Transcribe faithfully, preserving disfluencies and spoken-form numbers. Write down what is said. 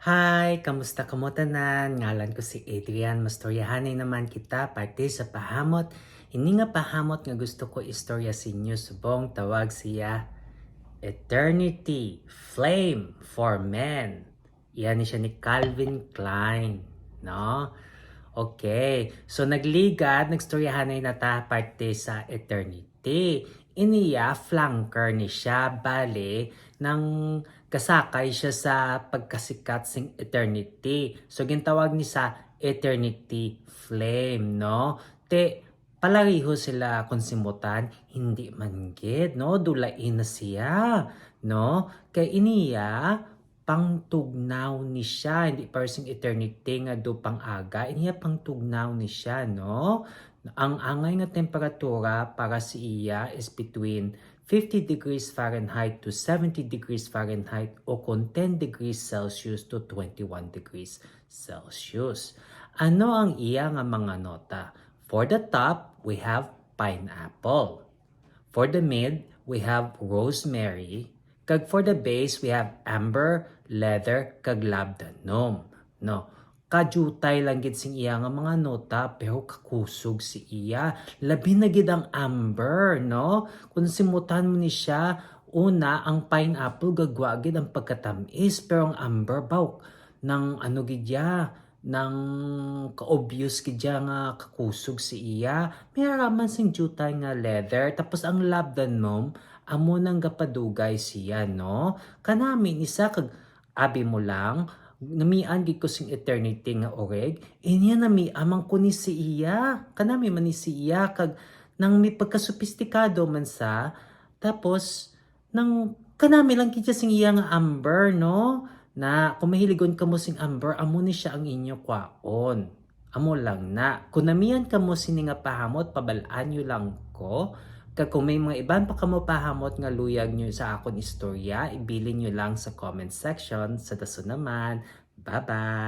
Hi! Kamusta kamo tanan? Ngalan ko si Adrian. Mastoryahanay naman kita parte sa pahamot. Ini nga pahamot nga gusto ko istorya sa inyo subong tawag siya Eternity Flame for Men. Iya ni siya ni Calvin Klein, no? Okay. So nagligad, nagstoryahanay na ta parte sa eternity. Iniya, flanker ni siya, bali, nang kasakay siya sa pagkasikat sing eternity. So gintawag ni sa eternity flame, no? Te, palareho sila kon simutan, hindi man gid, no? Dulain na siya, no? Kay iniya, pangtugnaw ni siya, hindi pareho sing eternity nga do pang-aga, iniya pangtugnaw ni siya, no? Ang angay nga temperatura para sa iya is between fifty degrees Fahrenheit to seventy degrees Fahrenheit o kon ten degrees Celsius to twenty-one degrees Celsius. Ano ang iya nga mga nota? For the top, we have pineapple. For the mid, we have rosemary. Kag for the base, we have amber, leather, kag labdanum. No? Kajutay lang gid sing iya nga mga nota, pero kakusog si iya. Labi na gid ang amber, no? Kung simutan mo ni siya, una, ang pineapple gagwa gid ang pagkatamis, pero ang amber, baw, nang ano gid ya, nang ka-obvious gid ya nga kakusog si iya. May araman sing jutay nga leather, tapos ang labdanum, amo nang gapadugay siya, no? Kanami ni sa kag abi mo lang, namian gid ko sing eternity nga orig, inya namian man ko ni si iya. Kanami man ni si iya, kag nang may pagkasopistikado man sa, tapos, nang kanami lang gid ya sing iya nga amber, no? Na, kung mahiligon kamo sing amber, amo ni siya ang inyo kwaon. Amo lang na. Kung namian kamo sini nga pahamot, pabal-an nyo lang ko. Kag kung may mga iban pa kamo pahamot nga luyag nyo sa akon istorya, ibilin nyo lang sa comment section. Sa dason naman, bye-bye!